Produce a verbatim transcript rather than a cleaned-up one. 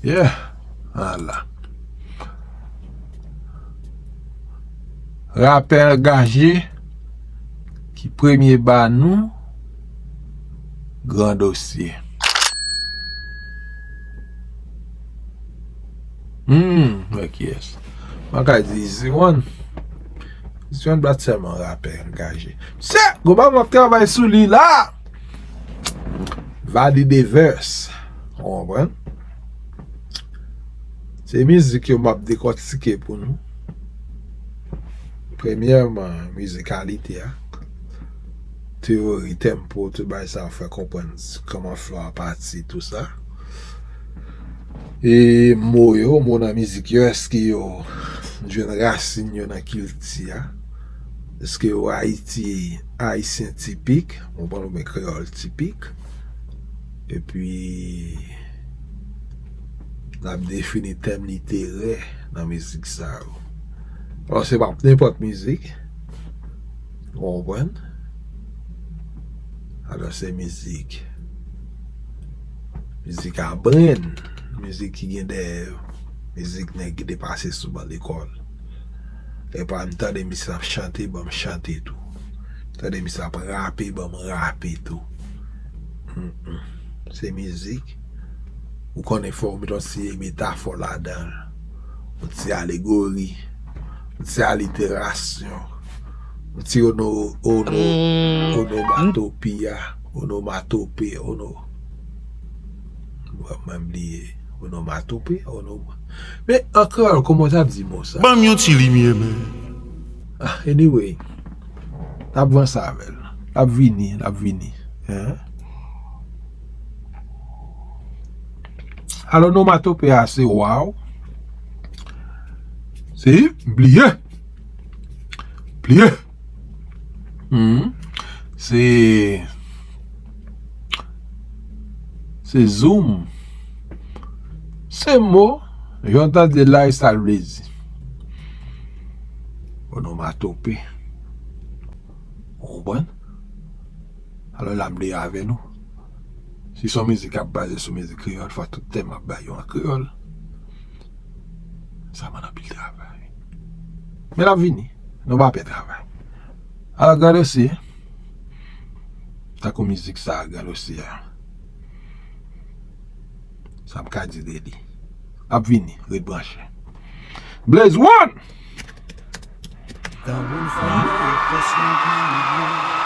Yeah, ala. Rapè angaje ki premye ba nou gran dosye. Hmm, wè kiyès. Mwen ka di Easy One. Easy One pa t sèlman rapè angaje. Misye, gwo ba m ap travay sou li la. Valide verse. Ou konprann? Se mizik yo m ap dekòtike pou nou. Premyèman, mizikalite a, teyori, tempo, tout bagay sa yo fè konprann kòman flo a pati, tou sa. E mo yo, mo nan mizik yo, èske yo jwenn rasin yo nan kilti a? Èske yo Ayiti, Ayisyen tipik, ou konprann, oubyen kreyòl tipik? Epi, n ap defini tèm literè nan mizik sa yo. Alò, se pa nenpòt mizik. Ou konprann? Alò, se mizik. Mizik a brenn. Mizik ki gen dèyè yo. Mizik nèg ki te pase sou ban lekòl. Epa, m tande misye ap chante, ban m chante tou. Tande misye ap rape, ban m rape tou. Mm, mm. Se mizik. Ou konnen, fò w met yon ti metafò ladan l. Yon ti alegori. Yon ti aliterasyon. Yon ti ono-, ono-, onomatopiya. Onomatope. Ono-, mwen, mwen bliye. Onomatope? Ono-, men an kreyòl, kòman w t ap di mo sa? Ban m yon ti limyè, men. Ah, anyway, n ap vanse avè l. L ap vini, l ap vini. Hein? Alò, onomatope a se waw. Se bliye. Bliye. Hmm. Se, se zoom. Se mo, jan w tande la, e sa l vle di. Onomatope. Ou konprann? Alò, la m li avè nou. Si se yon mizik k ap baze sou mizik kreyòl, fò tout tèm ap bay yo an kreyòl. Sa mande anpil travay. Men l ap vini. Nou pa pè travay. Alò, gade si, tankou mizik sa, gade si a. Sa m ka di de li. L ap vini, ret branche. Blaze One! Tanbou m frape, fòs lan vini.